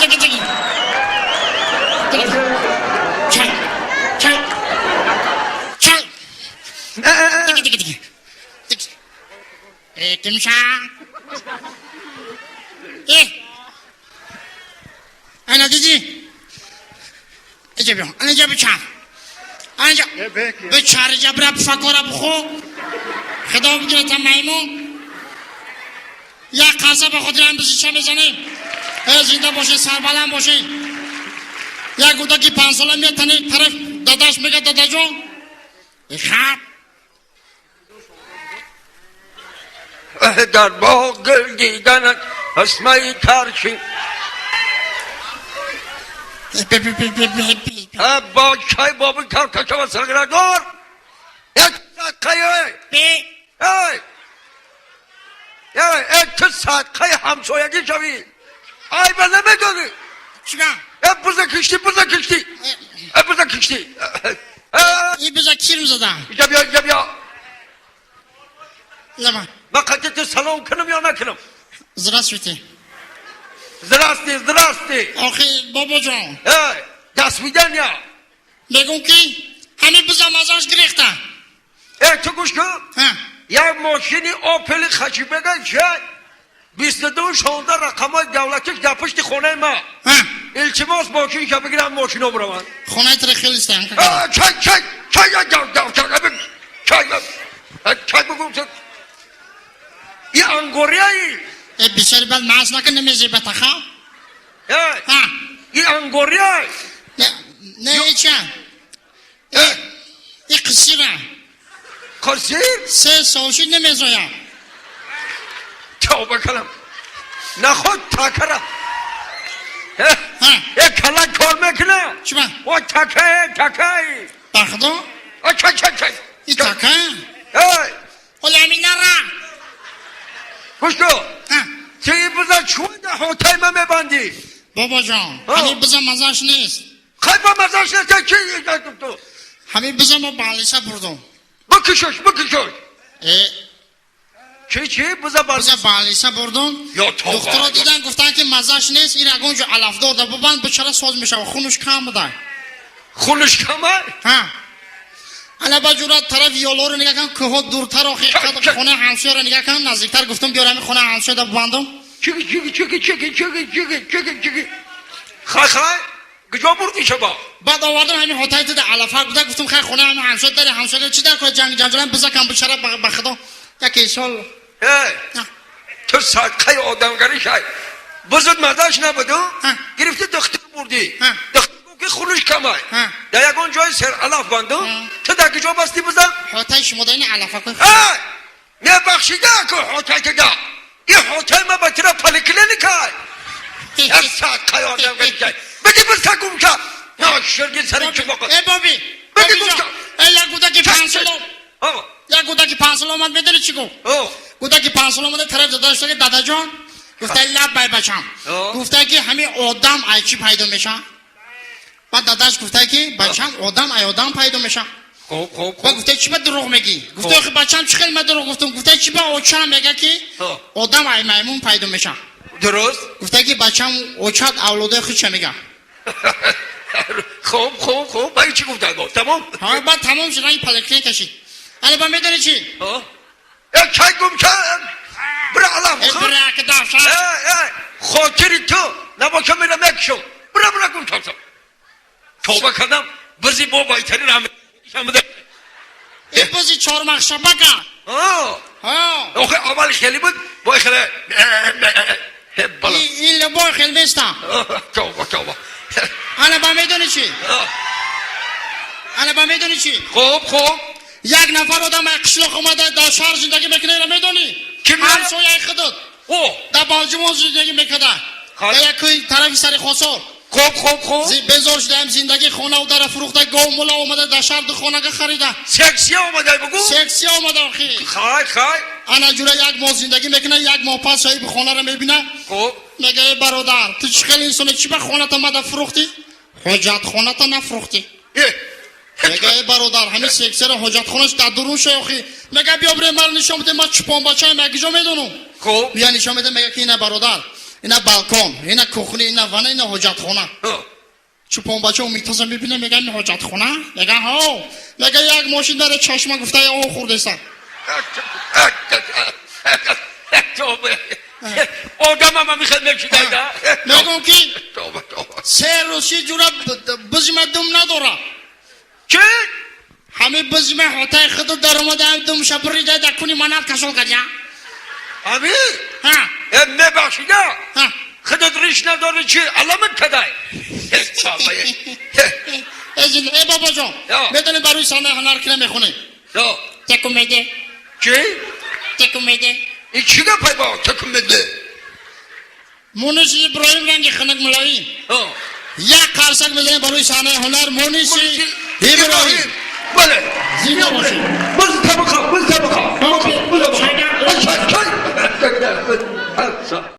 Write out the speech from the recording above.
Тики тики. Тики. Чай. Чай. Чай. Тики тики тики. Тики. Э, тимша. Э. Ана диди. Иҷа биё. Ана иҷа бичар. Ана иҷа. Бичар, иҷа бира пуфакора бихӯ. Худо бигирата маймун. Як қарса ба хотири ҳам бизича мезанем. Э, зинда бошед, сарбаланд бошед. Як кӯдаки 5-сола меяд тани тараф дадаш, мега: «Дадаҷон, хаб». Дар боғ гул диданат ҳасмаи тарши. Бо чай боби калкашава саградор як садқаи. Эй эй эй, ту садқаи ҳамсоягӣ шавӣ, айба намедонӣ. Чига? Э, биза кишти, биза кишти, э, биза кишти. И биза кирм задам. Иҷа биё, иҷа биё. Лама. Ман қати ту салом кунам ё накунам? Здравствуйте. Здрасте, здрасте. Охи, бобоҷон. Эй, до свидания. Мегум, ки ҳамин биза мазаш гирехта. Э, ту гӯш кун. Як мошини Опели хачибега че 22 16 рақамҳои давлатиш дар пушти хонаи ма. Илтимос, мошинша бигирам, мошино бираванд. Хонаи тара хеле истам. Чай, чай, чай, чай, чай, бигум, и ангорияи. Э, бисёри бад маас накун, намезебатаха. И ангорияй. Не, ича и қисира. Қисир? 3 сол шуд, намезоям. Тавба кардам, наход такара э кала кор мекуна. Чиба? О, така, такай. Ба худо. Чай, чай, чай. И така. Эй. Ҳоли ҳамин нара. Гӯш кун. Ти биза чӯда ҳотаи ма мебандӣ? Бобоҷон, ҳамин биза мазаш нест. Хай, ба мазаш нест, чи ту? Ҳамин биза мо балиса бурдум. Бикушош, бикушош. Э. Чи, чи, биза? Биза балиса бурдум. Ё тавба. Духтуро дидан, гуфтанд, ки мазаш нест, ин ягон ҷо алафдор да бубанд, бичара соз мешава, хунуш кам буда. Хунуш кама? Ҳа, ана ба ҷура тарафи ёлоро нигаҳ кан, кӯҳо дуртар, охи хонаи ҳамсояро нигаҳ кан, наздиктар. Гуфтам, биёр, ҳамин хонаи ҳамсоя да бубандум. Чиги, чиги, чиги, чиги, чиги, чиги, чиги, чиги, хай, хай, куҷо бурдӣ шаба? Баъд овардам, ҳамин ҳотаи тида алафак буда. Гуфтам, хай, хонаи ҳамин ҳамсоя дари ҳамсоя чи дар кор ҷанг ҷанҷолам, биза кам бичара, ба худо, яке сол. Ту садқаи одамгарӣ шай, бузуд мазаш набуду, гирифти, духтур бурдӣ, духтур гуфт, ки хунуш камай, дар ягон ҷои сералаф банду. Ту дар куҷо басти биза? Ҳотаи шумо дар ини алафакои. Мебахшида ку, ҳотаи тида, и ҳотаи ма ба тира поликлиникай. Як садқаи одамгарӣ шай, биди биза, гум ша, ширги сари чумоқ. Э, боби. Биди, гум ша. Э, як кӯдаки 5-сола, як кӯдаки 5-сола омад, медони чӣ гуфт? Кӯдаки 5-сола омада тараф дадаш, ки: «Дадаҷон», гуфта: «Лаббай, бачам». Гуфта, ки ҳамин одам ай чӣ пайдо мешавад? Баъд дадаш гуфта, ки: «Бачам, одам ай одам пайдо мешавад». Хуб, хуб. Баъд гуфта: «Чӣ ба дурӯғ мегӣ?» Гуфта: «Охи, бачам, чӣ хел ма дурӯғ гуфтам?» Гуфта: «Чӣ ба очам мега, ки одам ай маймун пайдо мешавад?» Дуруст. Гуфта, ки: «Бачам, очат авлодои худша мега». Хуб, хуб, хуб, ба чӣ гуфтад? Тамом. Ҳа, баъд тамом шуд, ранги поликлиника шид. Али, ба медони чӣ? Э, чай, гум ша, бира алаф. Э, бира, ки давша. Хотири ту набоша, мера мекушам. Бира, бира, гум ша. Тавба кардам, бизи бо байтари рамида. Э, бизи чормахшабака. Охи, аввал хеле буд, бо хеле. Ин либой хел неста. Тавба, тавба. Ана, ба медони чӣ? Ана, ба медони чӣ? Хуб, хуб. Як нафар одам ай қишлоқ омада, дар шаҳр зиндагӣ мекунад, ира медонӣ? Ҳамсояи худут. Дар Балҷумон зиндагӣ мекарда, дар як кӯи тарафи сари Хосор. Хуб, хуб, хуб. Безор шудаам зиндагӣ, хонаву дара фурӯхта, гов мула, омада дар шаҳр ду хонага харида. Сексия омада, бугу. Сексия омада, охи. Хай, хай. Ана ҷура як моҳ зиндагӣ мекунад, як моҳ пас соҳиби хонаро мебина, хуб мега: «Э, бародар, ту чӣ хел инсоне? Чӣ ба хоната мада фурӯхтӣ, ҳоҷатхоната нафурӯхтӣ?» Мега: «Э, бародар, ҳамин сексияро ҳоҷатхонаш дар дурун шо, охи». Мега: «Биё, бире, маро нишон биде, ман чупонбачаам, як ҷо медонам». Хуб. Бия, нишон меда, мега, ки: «Ина, бародар, Ина балкон, ина кухня, ина ванна, ина ҳоҷатхона. Чӯпонбача умитоза мебина, мега: ин ҳоҷатхона? Мега: ҳо. Мега: як мошин даре чашма, гуфта, о хӯрдеса. Тавба, одамам ҳамихел мешидайда. Мегӯм ки Тавба, тавба. 3 рӯз ши ҷура бизима дум надора. Чӣ? Ҳами бизима ҳотаи худу даромада, дум шабрида да куни манат касол кардя. Ҳами? Ҳа. Э, мебахшида. Ҳа. Худат риш надорӣ, чӣ аламат кадай? Тавба. Э, бобоҷон, медонӣ барои саҳнаи ҳунар кина мехонем? Текумеде. Чӣ? Текумеде. Ин чӣ гапай бо текумеде? Муниси Иброҳим ранги хунук мулоим. Як қарсак мезанем барои саҳнаи ҳунар Муниси Иброҳим. Бале. Зинда бошед. Буз табақа, буз табақа. Буз табақа.